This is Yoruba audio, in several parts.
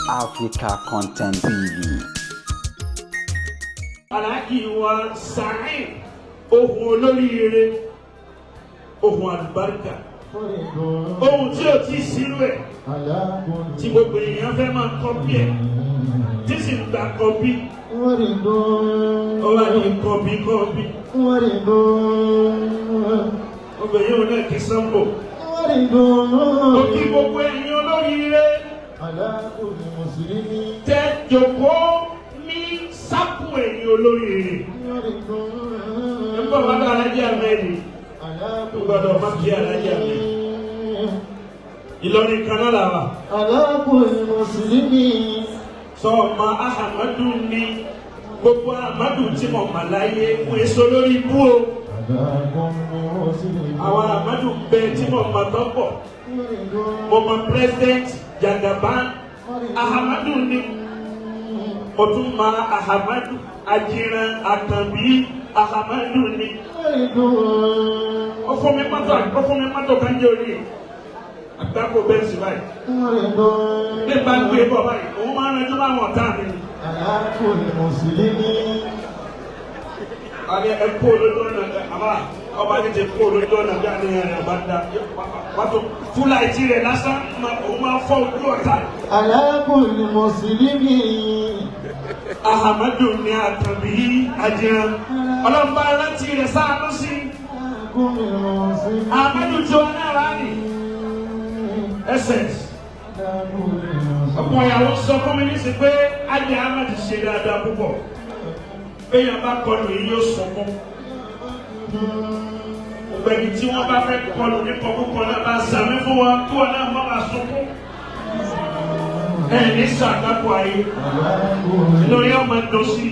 Africa Content TV. Alhaji wa Saheed, ohun olóríire, ohun àlùbáríkà, ohun tí o ti sírú ẹ̀ tí gbogbo èèyàn fẹ́ máa copy ẹ̀, tí sì ń gba copy. Ó wà ní copy copy. Obìnrin òun náà kí Sambo. Ó kí gbogbo ẹ̀yin olóríire tẹ jòkó ní sákù ẹ̀yin olóríire. Ń bọ̀ wá bá Alhaji Ahmed, gbọ́dọ̀ má kí Alhaji Ahmed. Ìlọrin kan náà làwà. Sọ ma Ahamadu ní gbogbo Ahmadu tí mo mà láyé fún èso lórí ibú o. Àwọn Ahmadu bẹ tí mo mà tọ́ pọ̀. Mo mọ President Jagaban, Ahamadu ní. Mo tún ma Ahamadu Ajiran Akanbi, Ahamadu ní. Ó fún mi mọ́tò, ó fún mi mọ́tò kan jẹ́ orí àgbákò bẹ́ẹ̀ sí báyìí. Bí n bá ń gbé bọ̀ báyìí, òun máa ń ranjú bá àwọn ọ̀tá mi. Àní ẹ kó olójú ọ̀nà àbá ọba ní ti kó olójú ọ̀nà bí àníyàn rẹ̀ bá da. Wàtò fúláìtì rẹ̀ lásán, òun máa fọ́ ojú ọ̀tá. Ahamadu ní Àkànbí Ajiran. Ọlọ́mọba rántí rẹ̀ sáánú sí. Ahmadu tí wọn náà rà ní. SS. Ọ̀pọ̀ ìyàwó sọ fún mi nísìnyí pé Ajé Ahmed ṣe dáadáa púpọ̀. Béèyàn bá kọlù yìí, yóò sunkún. Ọ̀gbẹ́ni tí wọ́n bá fẹ́ kọlù ní kọkúkọ náà, bá sàmí fún wọn kí wọn náà má máa sunkún. Ẹ ní sàgbákò ayé. Lórí ọmọ ẹ̀dọ́ sí.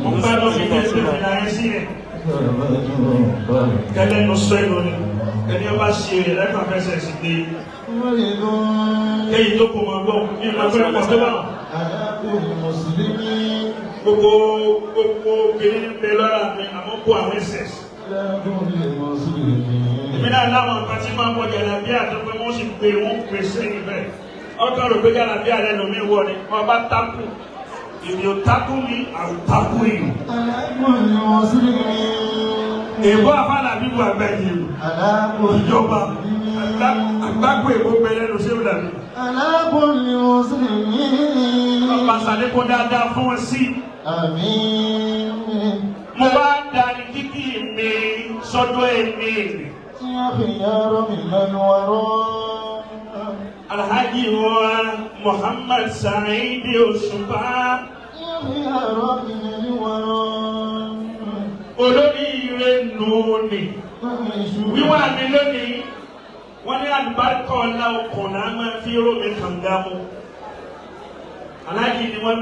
Mo bá lọ fi tẹ́lẹ̀ fi láyé sí rẹ̀. Kẹlẹ́ nu sẹ́nu ni. Ẹni ọba ṣe rẹ̀ lẹ́kọ̀ọ́ fẹsẹ̀ sí dé. Kéyìí tó kò máa gbọ́ ní ìmọ̀ fẹ́ pọ̀ tó bá wọn. Gbogbo gbogbo obìnrin ń bẹ lọ́ra mi, àmọ́ kó àwọn ss. Èmi náà láwọn nǹkan tí máa ń wọ jàlábíà tó pé wọ́n sì gbé, wọ́n pè sẹ́yìn bẹ́ẹ̀. Ọkàn rò pé jàlábíà lẹ́nu mi wọ̀ ni wọ́n bá tákù. If you tackle me, I will tackle you. Èbó àfàlà bíbu àgbẹ̀yìn ìjọba àgbákò èbó bẹ lẹ́nu ṣé ó dàbí. Ọba sàlékún dáadáa fún wọn sí. Mo bá darí kíkì mi sọ́dọ̀ ẹ̀mí. Alhaji wa Muhammad Saheed Òṣùpá. Olóríire nù ní. Wíwá mi lónìí, wọ́n ní àlùbáríkà ọ̀la okùn náà máa fi rómi kànga mu. Alhaji ni wọ́n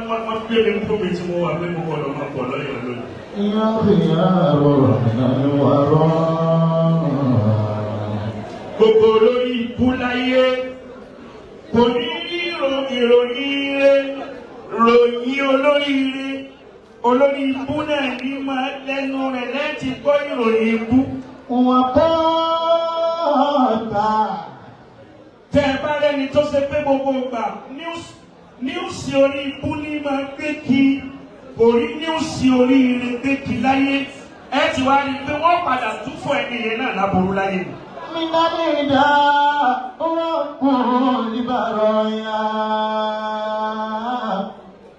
gbé mi kú mi tí mo wà pé mo gbọ́dọ̀ máa bọ̀ lọ́yọ̀ lónìí. Gbogbo olórí ikú láyé kò ní rí ìròyìn rẹ̀ ròyìn olóríire. Olórí ibú náà ní máa lẹ́nu rẹ̀ láti gbọ́ ìròyìn ibú. Tẹ́ ẹ bá rẹ́ni tó ṣe pé gbogbo ìgbà news orí ibú ní máa gbé kí, kò rí news oríire gbé kí láyé, ẹ ti wá rí i pé wọ́n padà túfọ̀ ẹni yẹn náà láboró láyé ni.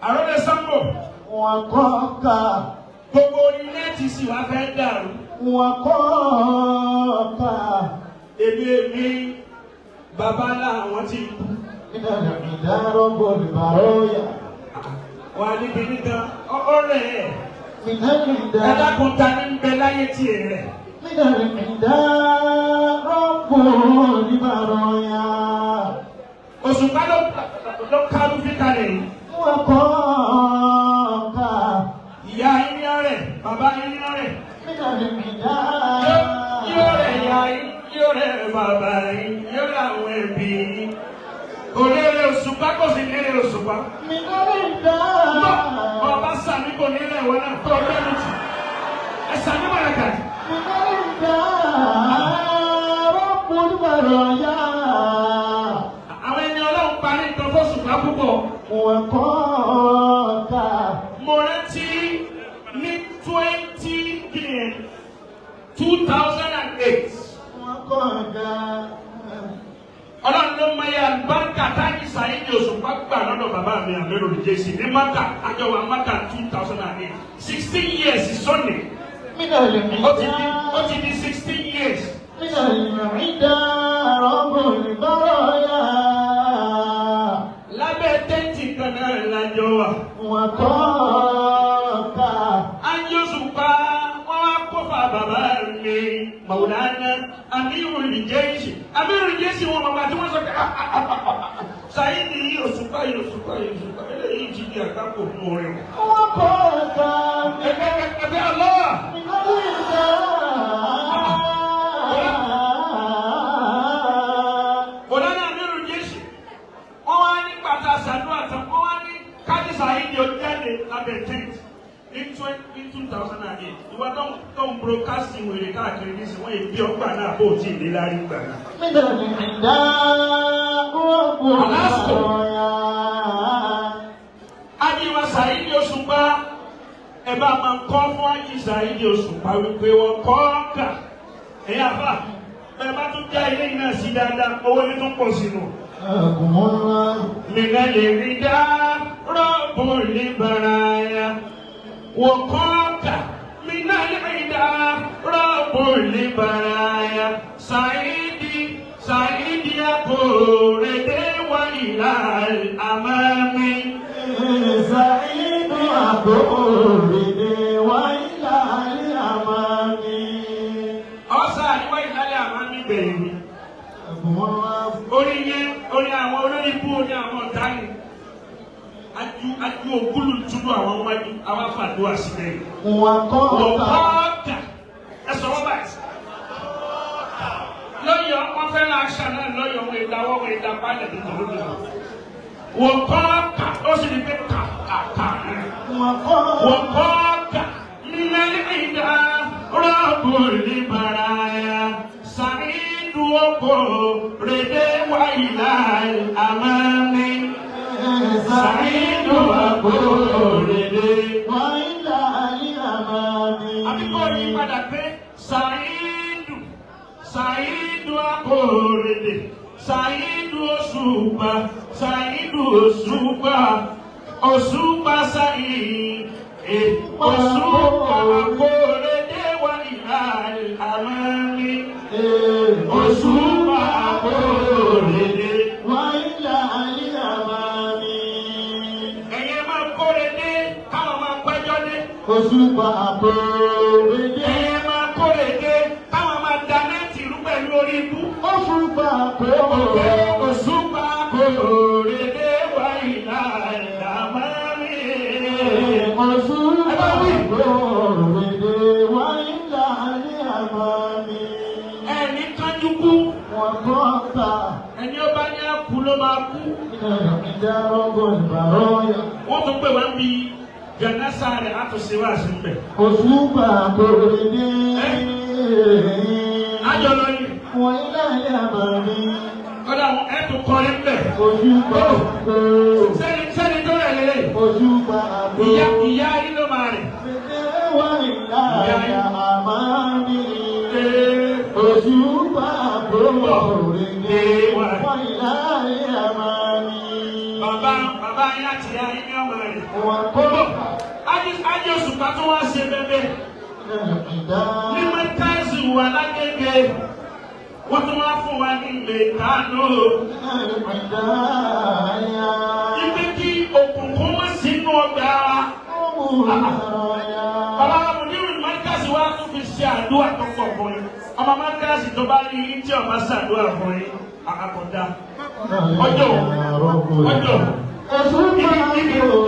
Àròlé Sambo, gbogbo orí net sì wá fẹ́ dàrú. Èmi bàbá ńlá àwọn tí kú. Wà níbi nìkan ọ̀rẹ́ ẹ̀. Ẹ dákun, ta ní bẹ láyé tí ẹ rẹ̀? Òṣùpá ló kárú fi kalẹ̀ yìí. Ìyá yín ní ọ̀rẹ́, bàbá yín ní ọ̀rẹ́. Yóò rẹ̀ ìyá yín, yóò rẹ̀ bàbá yín, yóò rẹ̀ àwọn ẹbí yín. Kò lè rẹ̀ Òṣùpá, kò sì ní rẹ̀ Òṣùpá. Ọba sàmì, kò ní rẹ̀ wọ́n náà tó ọgbẹ́ mi jù. Ẹ sàmì wọ̀nyẹn kàdí. Àwọn ẹni Ọlọ́run parí nǹkan fún púpọ̀. وقاك Mo rántí ní 2008. وقاك Ọlọ́run ló mọ iye àlùbáríkà táyì Saheed Òṣùpá gbà lọ́dọ̀ bàbá mi Amiru Jesse ní Maka àjọwà Maka 2008, 16 years sọ́ni. من Ó ti العدا di 16 years. من العدا رب البرايا Lábẹ́ tent kan náà lájọ wà. وقاك Anjosupa wọ́n wá kófà bàbá mi Maulana Amiru Jesse. Amiru Jesse wọn bàbá tí wọ́n sọ pé Saheed yìí Òṣùpá yìí Òṣùpá yìí Òṣùpá eléyìí ti di àgbákò fún orin. وقاك Ẹgbẹ́ ẹgbẹ́ Allah. من العدا Maulana Amiru Jesse wọ́n wá ní pàtàkì àṣàdúrà tán, wọ́n wá ní kájí Saheed ó jáde lábẹ́ tent ní 2008. Ìwọ tó ń broadcasting wèrè káàkiri nísìnyí, wọ́n yìí bí ọgbà náà bó tí ì lé lárí gbà náà. من العدا رب البرايا Ajíwa Saheed Òṣùpá, ẹ bá máa kọ́ fún Ají Saheed Òṣùpá wípé wọ́n kọ́ kà. Ẹ̀yin àfà, ẹ bá tún já ilé yìí náà sí dáadáa, owó ní tún pọ̀ sínú. حياكم الله من العدا رب البرايا وقاك من العدا رب البرايا سعيدي سعيدي أقول وإلى الأمام. سعيد أقول وإلى الأمام. Ọ̀sà ìwọ ìlàlẹ̀ àmàmì gbẹ̀yìn mi. حياكم الله. Orí yẹn, orí àwọn olórí bú, orí àwọn ọ̀tá ni. Aju aju ògúlù túbú àwọn wájú, àwọn afàdúrà sílẹ̀. وقاك Wọ̀kọ́ọ̀kà ẹ sọ̀rọ̀ báyìí. Lọ́yọ̀ wọ́n fẹ́ la aṣa náà lọ́yọ̀ wọn ìdáwọ́ wọn ìdá balẹ̀ tó tọ̀rọ̀ lọ. Wọ̀kọ́ọ̀kà ó sì ní pé kà kà kà náà. وقاك وقاك من العدا رب البرايا سعيد وقرد وإلى الأمام سعيد وقرد وإلى الأمام. Àbíkọ́ yí padà pé Sàídù Sàídù Akóredé, Sàídù Òṣùpá, Sàídù Òṣùpá, Òṣùpá Sàídù Òṣùpá Akóredé wà ìlà àmàmì Òṣùpá Akóredé. وإلى الأمام. Ẹ̀yin máa kórede káwọn máa pẹ́jọ́ dé. Òṣùpá Akóredé. Ẹ̀yin máa kórede káwọn máa dáná tìrú pẹ̀lú orí ibú. Òṣùpá Akóredé. Òṣùpá kòrèdè wà ìlà ìlàmárì. Òṣùpá Akóredé وإلى الأمام. Ẹni kánjú kú, وقاك ẹni ó bá ní àkú ló máa kú. من العدا رب البرايا. Wọ́n tún pè wọ́n bí jẹ̀nẹ́sà rẹ̀ látúnṣe wá sí mbẹ̀. Òṣùpá Akóredé. Ájọ lọ ni, وإلى الأمام. kọ́dà ẹ̀ tún kọrin mbẹ̀. Òṣùpá Akóredé. Sẹ́ni tó rẹ̀ lélẹ̀. Òṣùpá Ìyá Akóredé. ìyá yín ló máa rìn. وإلى الأمام. Òṣùpá Akóredé. وإلى الأمام. Bàbá yín àti ìyá yín ní ọmọ rẹ̀. وقاك Ájí Òṣùpá tó wá ṣe bẹ́bẹ́. من العدا. Ní mẹ́tẹ́ẹ̀sì wà lágége, wọ́n tún wá fún wa ní mẹ́tánù. من العدا. Ibi kí òkùnkùn má sínú ọgbà wa. Bàbá wa Mùdírù mẹ́tẹ́ẹ̀sì wa tún fi ṣe àdúrà tó pọ̀ fún yín. Ọmọ mẹ́tẹ́ẹ̀sì tó bá rí yín tí ọba ṣàdúrà fún yín, àkàkọ̀dá. Ọjọ́ ọjọ́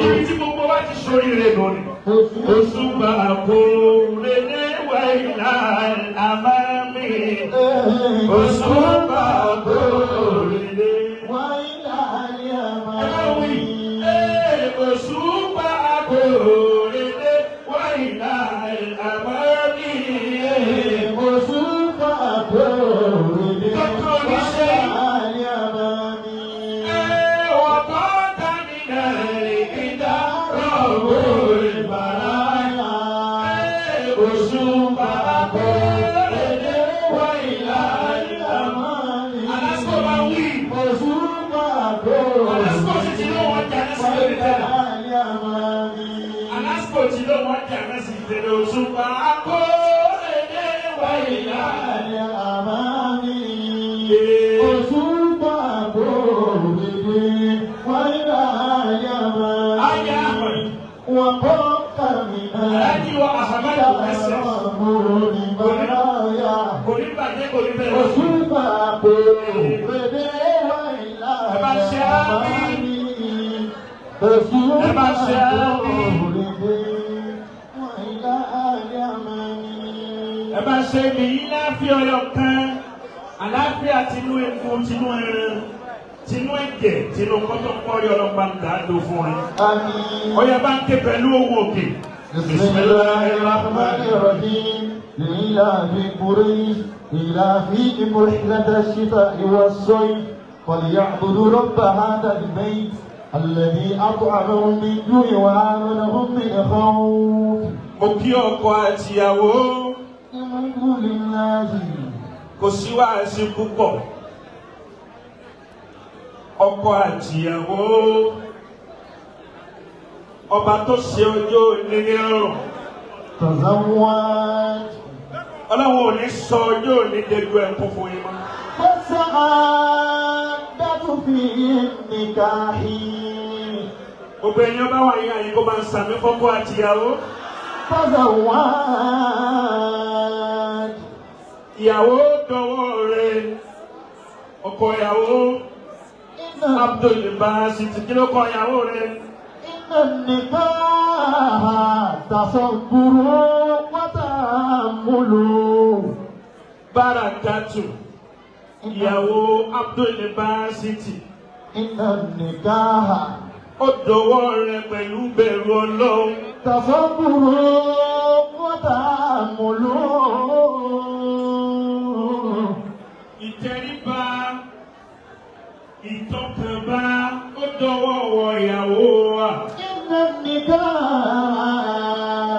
ibi tí gbogbo wa ti ṣoríire lónìí. Òṣùpá kòrèdè wà ìlà àmàmì. Òṣùpá kòrèdè. Ẹ̀wì òṣùpá kòrèdè wà ìlà àmàmì. Òṣùpá kòrèdè Tọ́tọ́ oníṣẹ́. wà ìlà àmàmì. Wọ́n kọ́ Kò tí ló wọ́n jà náà sì tẹ̀lé Òṣùpá Akóredé wá ìlà. الأماني Òṣùpá kórèdé wá ìlà Ayé الأماني Ahmed, وقف من Aláàjì wa Ahmed ẹsẹ̀. البرايا Kò ní bàjẹ́ kò ní bẹ̀rẹ̀. Òṣùpá kórèdé wá ìlà Ẹ bá ṣe àmín. الأماني Òṣùpá Ẹ bá ṣe àmín. kórèdé wá ìlà الأماني Ẹ bá ṣe mi láàfin ọyọ kan, àlàáfíà tinú eku, tinú ẹran, tinú ẹ̀jẹ̀, tinú kọ́tọ́kọ́rí ọlọ́pàá ń dà á lò fún ẹ. آمين Ọyẹ bá ń ké pẹ̀lú owó òkè. بسم الله الرحمن الرحيم لإلاف قريش إلافهم رحلة الشتاء والصيف فليعبدوا رب هذا البيت الذي أطعمهم من جوع وآمنهم من خوف. Mo kí ọkọ àtìyàwó الحمد لله. Kò sí wáàsí púpọ̀. Ọkọ àtìyàwó ọba tó ṣe ọjọ́ òní ní ọrùn. تزوج Ọlọ́run ò ní sọ ọjọ́ òní dẹjú ẹkún fún yín mọ́. فالسعادة في النكاح. Gbogbo ẹni ọba wà yín àyíkó máa ń sàmí fọ́kọ àtìyàwó. تزوج Ìyàwó dọwọ́ rẹ̀ ọkọ ìyàwó إن Abdul Basit kí ló kọ ìyàwó rẹ̀? إن النكاح تصبر وتأمل. Bárakàtù ìyàwó Abdul Basit إن النكاح ó dọwọ́ rẹ̀ pẹ̀lú bẹ̀rù Ọlọ́run. تصبر وتأمل. Ìtẹríba ìtọkànbá ó dọwọ́ wọ ìyàwó wa. إن النكاح